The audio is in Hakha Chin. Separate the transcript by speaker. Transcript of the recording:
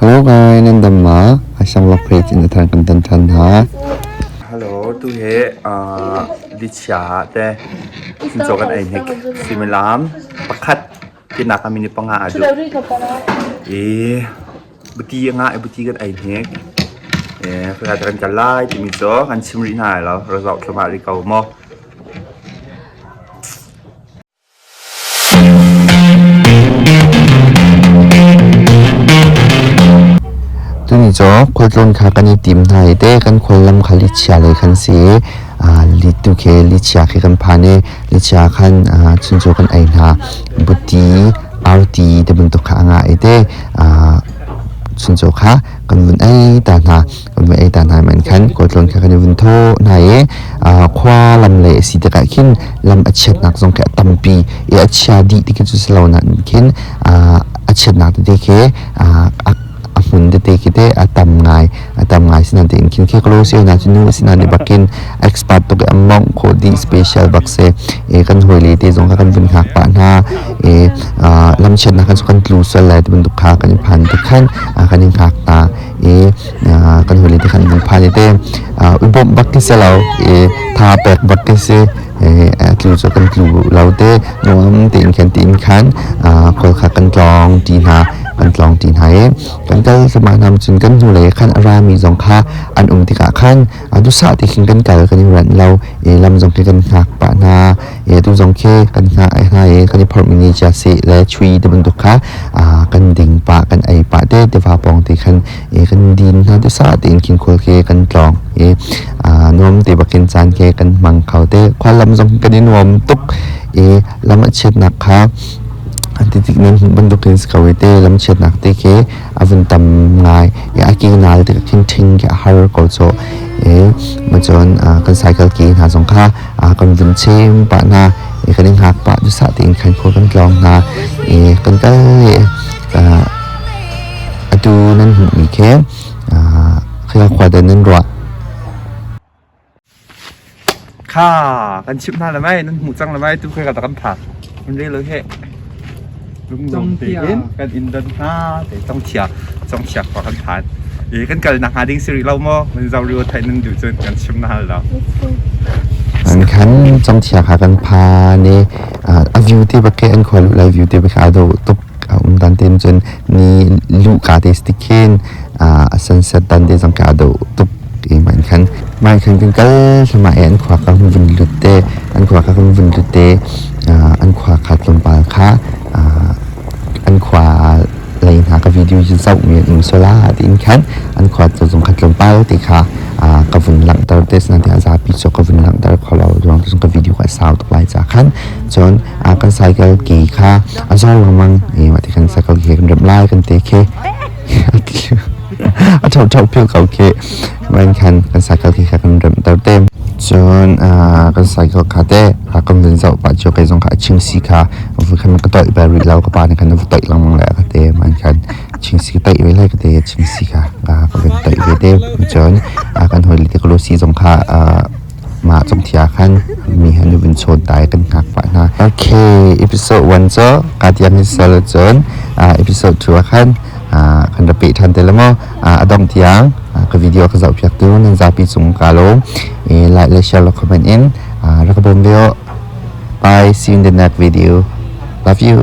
Speaker 1: Hello guys, nan dam ma? Asang lak page in athar kan tan than ha.
Speaker 2: Hello, tu he lichia te chunchaw kan ei hnik suimilam pakhat tinak a minute panga a duh. I buti a ngah i buti kan ei hnik. E khoi kan kal lai timi cu kan chim rih hna lai lo. Ra zoh thluahmah rih ko maw.
Speaker 1: Tuni cu khualtlawn kha kan i tim hna i te kan khuallam kha lichia lei khan si i litu khi lichia khi kan phan i lichia khan chuncaw kan ei hna. Buti, arti ti bantuk kha a ngah i te chuncaw kha kan vun ei ta hna. Kan vun ei ta hna man khan khualtlawn kha kan i vun thawh hna i khua lam lei a si tikah khin lam a chiatnak zong khi a tampi i a chia dih ti khi cu si lo nain khin a chiatnak tete khi a hmun tete khi teh a tam ngai a tam ngai si nain khin khi kalo si na cu nu a si nain bakin expert tuk i a mawngh khawh dih special bak si i kan hawile te zong kha kan vun hngak pah hna i lam chiatnak khan cu kan tlu sual lai ti bantuk kha kan i phan tik khan kan i hngak hna i kan hawile te khan an phan i te i bawmh bak khi si lo i tha pek bak khi si a tlu cu kan tlu lo te nuam tein khan tiin khan khual kha kan tlawng ti hna kan tlawng ti hna i kan kal thluahmah hna cun kan hnulei khan a rami zong kha an um tikah khan duhsah te khin kan kal kan i ranh lo i lam zong khi kan hngak pah hna i atu zong khi kan hngak hna i kan i phorhmi ni cia seh le chui ti bantuk kha kan ding pah kan ei pah te tiva pawng te khan i kan din hna duhsah tein khin khual khi kan tlawng i nuam te bakin caan khi kan hmang kho te khual lam zong kan i nuam tuk i lam a chiatnak kha an ti tik nan hmuh bantukin si ko i te lam chiatnak te khi a vun tam ngai i a ke nal te khin ṭhing khi a har ko cawh i cun kan cycle ke hna zong kha kan vun chem pah hna i kan i hngak pah duhsah tein khan khua kan tlawng hna i kan kal i atu nan hmuhmi khi khika khua dah nan ruah?
Speaker 2: Kha kan chimh hna le mei nan hmuh cang le mei tu khoi ka kan phak. Mun re lo he. Lungnuam tein kan in don hna te congthia congthia khua kan phan. I kan kal nak hnga ding si rih lo maw? Nan zau rio thai nan duh cun kan chim na hal lo.
Speaker 1: An khan congthia kha kan phan i a view te bak ke an khua luh lai view te bak aa dawh tuk a um dan te cun ni luh ka te si khin a sunset dan te zong ka aa dawh tuk i man khan mai khan kan kal thluahmah i an khua ka hun vun lut te an khua ka kan vun lut te an khua kha tlawmpal kha an khua lei hna ka video hi zoh mi an um sual ah tiin khan an khua cu zung kha tlawmpal te kha ka vun langhter te sinain zapi cu ka vun langhter kho lo ruang cu ka video kha a sau tuk lai ca khan cun kan cycle ke kha a zor lengmang i mah ti khan cycle ke kan remh lai kan te khi a ṭhoṭho phil ko khi man khan kan cycle khi kha kan remhter te cun kan cycle kha te kan vun zoh pah cu kei zong kha a chingsi kha vui khan ka toih bal rih lo ka pa nih khan a va toih lengmang le ka te man khan chingsi ka toih ve lai ka te chingsi kha ka vun toih ve te cun kan hawi le te ka lusi zong kha mah cungthia khan mi han vun chawn ta i kan hngak pah hna. Okay, episode 1 cu ka tiang hi sel cun episode 2 ah khan kan ra peh ṭhan te la maw? A dong tiang ka video ka zoh piak tu nan zapi cung ka lawm. Like le share le comment in rak bawm ve u. Bye, see you in the next video. Love you.